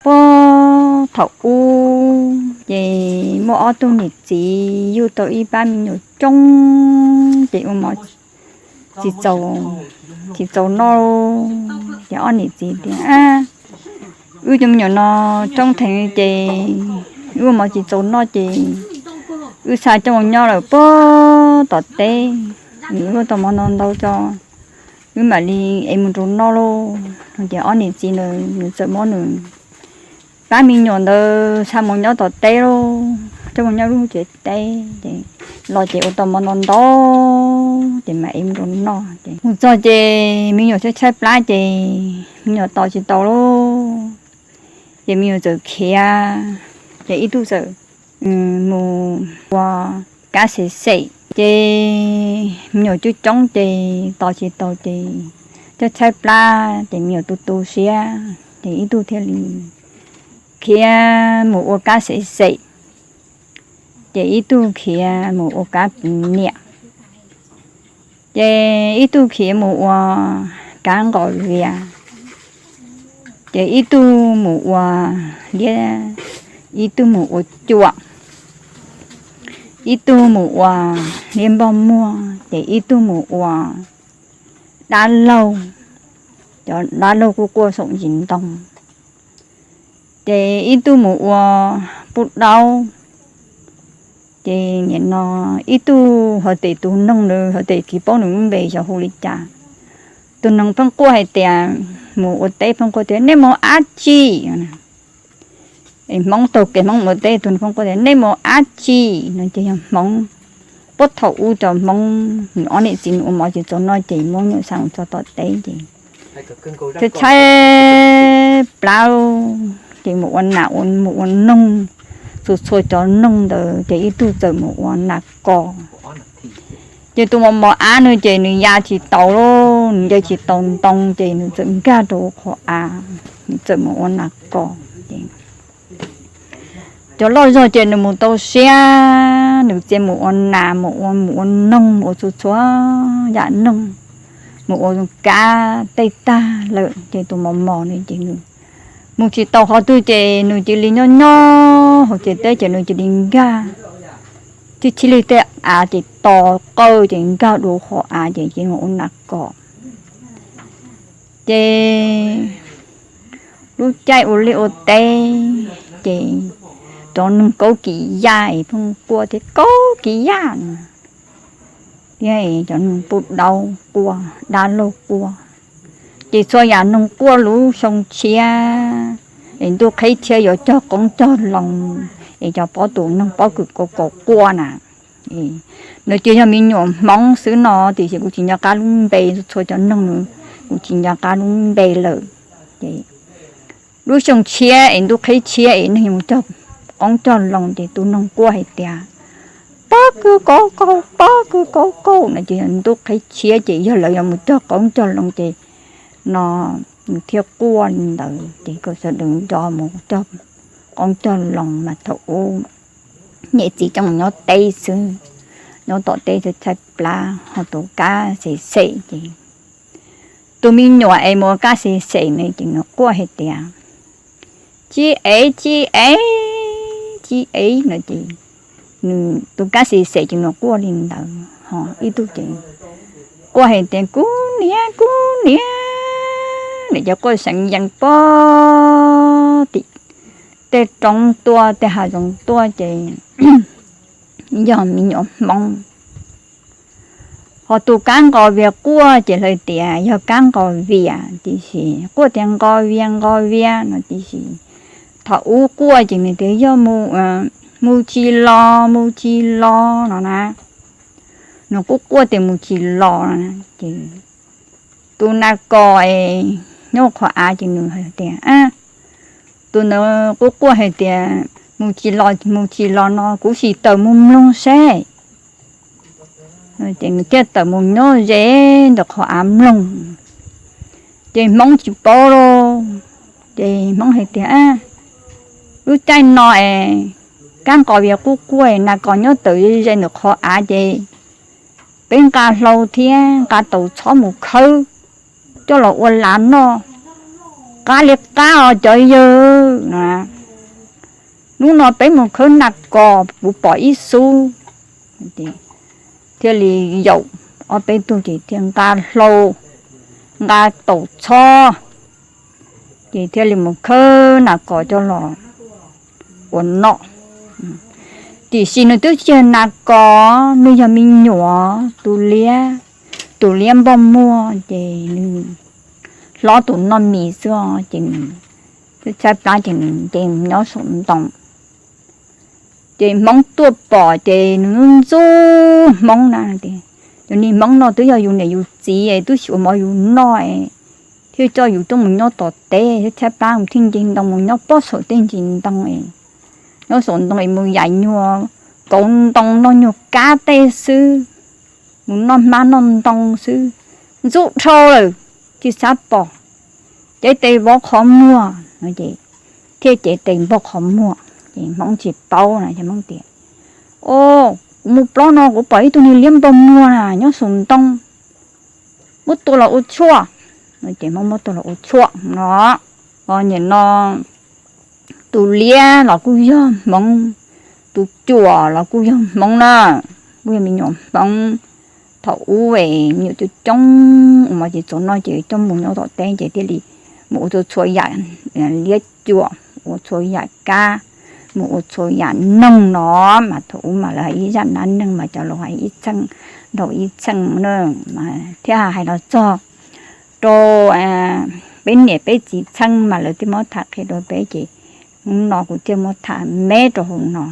Puag thaum ub ces muaj ob tug niam txiv yug tau ib pab me nyuam coob ces ua mov tsis txaus, tsis txaus noj. Ces ob niam txiv tias, wb cov me nyuam no coob dheev ces wb ua mov tsis txaus noj ces wb xa coj mus nyob lawm puag tom teb, wb ua tau mov ntau ntau tso, wb mam li ev mus rau noj lauj. Ces ob niam txiv ntawd nws txawm muab nws pab me nyuam ntawd xa mus nyob tom teb lauj, coj mus nyob lub tsev teb ces los ces ua tau mov ntau ntau ces mam ev mus rau noj. Ces mus txog ces me nyuam tshaib tshaib plab ces me nyuam tos tsis tau lauj, ces me nyuam txawm khiav, ces ib tug txawm mus ua kab xem xem, ces me nyuam coob coob ces tos tsis tau ces tshaib tshaib plab ces me nyuam tu tu siab ces ib tug thiaj li khiav mus ua kab xem xem, ces ib tug khiav mus ua kab pw niam, ces ib tug khiav mus ua kab nqos vias, ces ib tug mus ua liab, ib tug mus ua cuam, ib tug mus ua liab npog muag, ces ib tug mus ua dab laug, cov dab laug quaj quaj saum ntsis ntoo, ces ib tug mus ua pub daub. Ces nim no ib tug hov tes tus noog ntawd hov tes tsis paub nws lub npe xyov hu li cas, tus noog pheej quaj hais tias, mus ua teb pheej quaj tias nej mus ab tsi. Hmoob taug kev Hmoob mus ua teb tus noog pheej quaj tias nej mus ab tsi no ces yog Hmoob. Puag thaum ub cov Hmoob nws ob niam txiv nws ua mov tsis txaus noj ces muab nyuam xa mus tso tom teb ces tshaib tshaib plab ces mus ua nas mus ua noog, txhua txhua cov noog ntawd ces ib tug txawm mus ua nas kos. Ces tus mos mos ab no ces nws ya tsis taus lauj, nws nce tsis taus ntoo ces nws txawm nkag rau qhov av, nws txawm mus ua nas kos ces cov loj zog ces nws mus tau siab, nws txia mus ua nas, mus ua, mus ua noog, mus ua txhua txhua yam noog, mus ua kab tej tag lawm ces tus mos mos no ces nws mus tsis tau qhov twg ces nws cia li nyob nyob hauv tsev teb ces nws cia li nkag, tib chib li tej av ces to qawj ces nkag dua qhov av ces cia li mus ua nas kos. Ces lub caij ua liaj ua teb ces cov noog kaub kis yaj es pheej quaj thiab kaub kis yaj no, thiab cov noog pub daub quaj, dab laug quaj, ces txhua yam noog quaj lub xyoo tshiab, es ntuj qhib tshiab yuav cog qoob cog loo, es cov pob tus noog pob kws kaus kaus quaj na. Nws ces yog me nyuam Hmoob xwb no tiam sis kuv tsis nco qab lub npe, txhua cov noog kuv tsis nco qab lub npe lawm. Ces lub xyoo tshiab es ntuj qhib tshiab es neeg yuav mus cog qoob cog loo ces tus noog quaj hais tias, pob kws kaus kaus, pob kws kaus kaus no ces yog ntuj qhib tshiab ces yog lawv yuav mus cog qoob cog loo ces no nws thiaj quaj li ntawd ces kom sawv daws nco mus cog qoob cog loo mas thaum ub niam txiv coj mus nyob teb xwb, nyob tom teb tshaib tshaib plab ho tus kab xem xem ces tus me nyuam es mus ua kab xem xem no ces nws quaj hais tias, tsis ev, tsis ev, tsis ev no ces nws tus kab xem xem ces nws quaj li ntawd ho ib tug ces quaj hais tias kuv niam, kuv niam, nws ces quaj seev yees puag tim tej roob tuaj tej hav zoov tuaj ces yog me nyuam Hmoob. Ho tus kab nqos vias quaj ces lawv tias yog kab nqos vias tib si, quaj tias nqos vias, nqos vias no tib si. Thaum ub quaj ces nws tias yog mus, mus tsis los, mus tsis los no na. Nws quaj quaj tias mus tsis los no ces tus nas kos nyob qhov av ces nws hais tias, tus ntawd quaj quaj hais tias mus tsis los, mus tsis los no kuv sim tawm mus mloog seb. Ces nws thiaj tawm mus nyob ze ntawm qhov av mloog. Ces Hmoob tsis paub lauj, ces Hmoob hais tias, lub caij no es kab nqos vias quaj quaj, nas kos nyob tawm ze ze ntawm qhov av ces peb nqa hlau thiab nqa taus txhob mus khawb coj los ua lav noj, qab li qab os cov yawg. Hnub no peb mus khawb nas kos kuv pom ib xub. Thiaj li yaum ob peb tug ces thiaj nqa hlau, nqa taus txhob, ces thiaj li mus khawb nas kos coj los ua noj. Tiam sis nws twb tsis yog nas kos, nws yog me nyuam tus liab, tus liab npog muag ces nws hlob tus noj mis xwb ces nws tshaib plab ces nws nce nyob saum ntoo. Ces Hmoob tuaj pom ces nws ntxub Hmoob na tias, cov niag Hmoob no twb yog yus niam yus txiv twb xyuas mov yus noj, thiaj coj yus tuaj mus nyob tom teb, tshaib plab mus thiaj nce ntoo mus nyob pob saum tej ntsis ntoo, nyob saum ntoo mus yam nyuag kauv ntoo noj nyuag kab tej xwb, mus noj hmab noj ntoo xwb, ntxub dhau lawm, tsis xav pom, ces tes vov qhov muag no ces thiaj cev tes npog qhov muag. Ces Hmoob tsis paub na, ces Hmoob tias, o, kuv mus plob no kuv pom ib tug niag liab npog muag na nyob saum ntoo, muab tua los ua tshuaj. Ces Hmoob muab tua los ua tshuaj no. Nim no tus liab los kuj yog Hmoob, tus cuam los kuj yog Hmoob na, kuj yog me nyuam Hmoob. Thaum ub es me nyuam coob coob ua mov ces txaus noj ces coj mus nyob tom teb ces thiaj li mus ua txhua txhua yam liab cuam, ua txhua yam kab, mus ua txhua yam noog no. Mas thaum ub mas lawv hais ib zaj dab neeg mas cov laus hais ib txheej dhau ib txheej na. Thiab hais los txog rau peb niam peb txiv txheej mas lawv thiaj muab tham qhia rau peb ces hnub no kuv thiaj muab tham me rau hauv no.